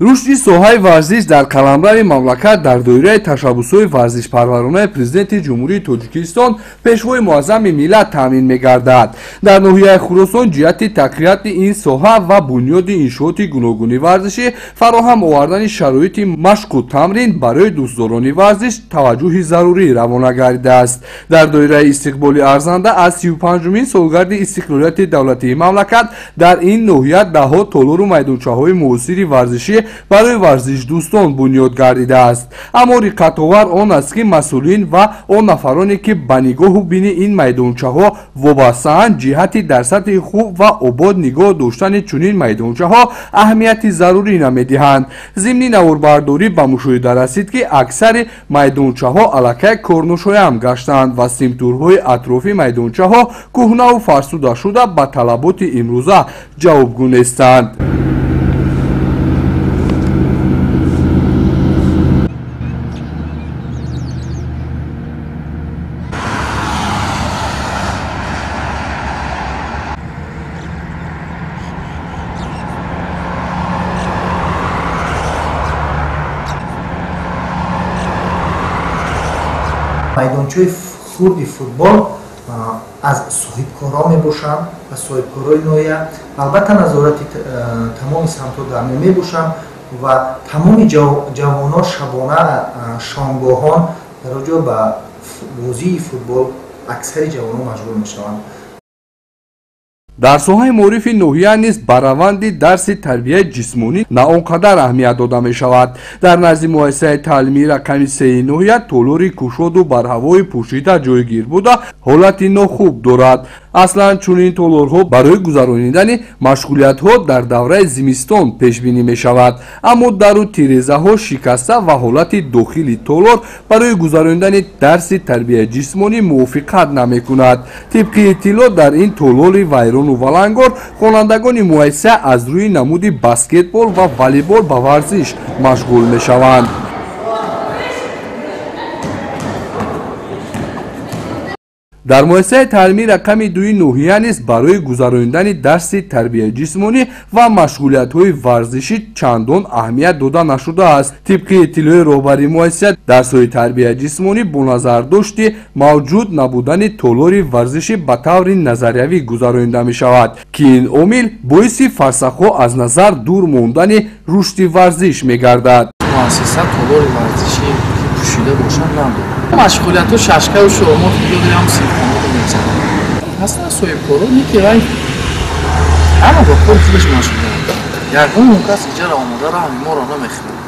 Рушди соҳаи варзиш дар қаламрави мамлакат дар доираи ташаббусҳои варзишпарваронаи Президенти Ҷумҳурии Тоҷикистон, Пешвои муаззами миллат таъмин мегардад. Дар ноҳияи Хуросон ҷиҳати тақвияти ин соҳа ва бунёди иншооти гуногуни варзишӣ, фароҳам овардани шароити машқу тамрин барои дӯстдорони варзиш таваҷҷӯҳи зарурӣ равона гардидааст. Дар доираи истиқболи арзанда аз 35-умин солгарди истиқлолияти давлатии мамлакат дар ин ноҳия даҳҳо толору майдончаҳои муосири варзишӣ барои варзишдӯстон бунёд гардидааст. Аммо диққатовар он аст, ки масъулин ва он нафароне, ки ба нигоҳу бини ин майдончаҳо вобастаанд, ҷиҳати дар сатҳи хуб ва обод нигоҳ доштани чунин майдончаҳо аҳамияти зарурӣ намедиҳанд. Зимни наворбардорӣ ба мушоҳида расид, ки аксари майдончаҳо аллакай корношоям гаштаанд ва симтурҳои атрофи майдончаҳо кӯҳнаву фарсуда шуда, ба талаботи имрӯза ҷавобгӯ нестанд. Майдончаи хурди футбол аз соҳибкорон мебошанд ва соҳибкорои ноҳия, албатта, назорати тамоми самтҳо дар мо мебошанд ва тамоми ҷавонон шабона, шомгоҳон дар оҷо ба бозии футбол аксари ҷавонон маҷбур мешаванд. Дар соҳаи маорифи ноҳия низ ба раванди дарси тарбияи ҷисмонӣ на он қадар аҳамият дода мешавад. Дар назди муассисаи таълимии рақами сеи ноҳия толори кушоду барҳавои пӯшида ҷойгир буда, ҳолати нохуб дорад. Аслан чунин толорҳо барои гузаронидани машғулиятҳо дар давраи зимистон пешбинӣ мешавад, аммо дару тирезаҳо шикаста ва ҳолати дохили толор барои гузаронидани дарси тарбияи ҷисмонӣ мувофиқат намекунад. Тибқи иттилоъ, дар ин толори вайрону валангор хонандагони муассиса аз рӯи намуди баскетбол ва волейбол ба варзиш машғул мешаванд. Дар муассисаи таълимии рақами дуи ноҳия низ барои гузаронидани дарси тарбияи ҷисмонӣ ва машғулиятҳои варзишӣ чандон аҳамият дода нашудааст. Тибқи иттилои роҳбари муассиса, дарсҳои тарбияи ҷисмонӣ бо назардошти мавҷуд набудани толори варзишӣ ба таври назариявӣ гузаронида мешавад, ки ин омил боиси фарсахҳо аз назар дур мондани рушди варзиш мегардад. Муассиса толори варзишӣ ки пӯшида бошад надорад. Машғулиятҳо шашкаю шоҳмот ҳам синфхонаро мегзаранд. Ҳастанд соҳибкорон, ки вай ҳама ба кори худаш машғуланд. Ягон он кас иҷара омода раҳми моро намехӯрад.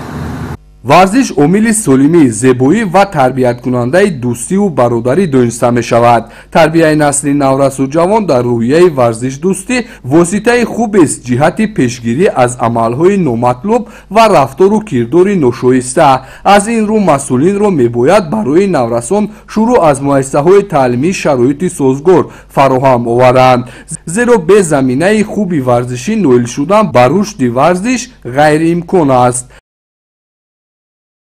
Варзиш омили солимӣ, зебоӣ ва тарбияткунандаи дӯстиву бародарӣ дониста мешавад. Тарбияи насли наврасу ҷавон дар рӯҳияи варзишдӯстӣ воситаи хубест ҷиҳати пешгирӣ аз амалҳои номатлуб ва рафтору кирдори ношоиста. Аз ин рӯ масъулинро мебояд барои наврасон шурӯъ аз муассисаҳои таълимӣ шароити созгор фароҳам оваранд, зеро бе заминаи хуби варзишӣ ноил шудан ба рушди варзиш ғайриимкон аст.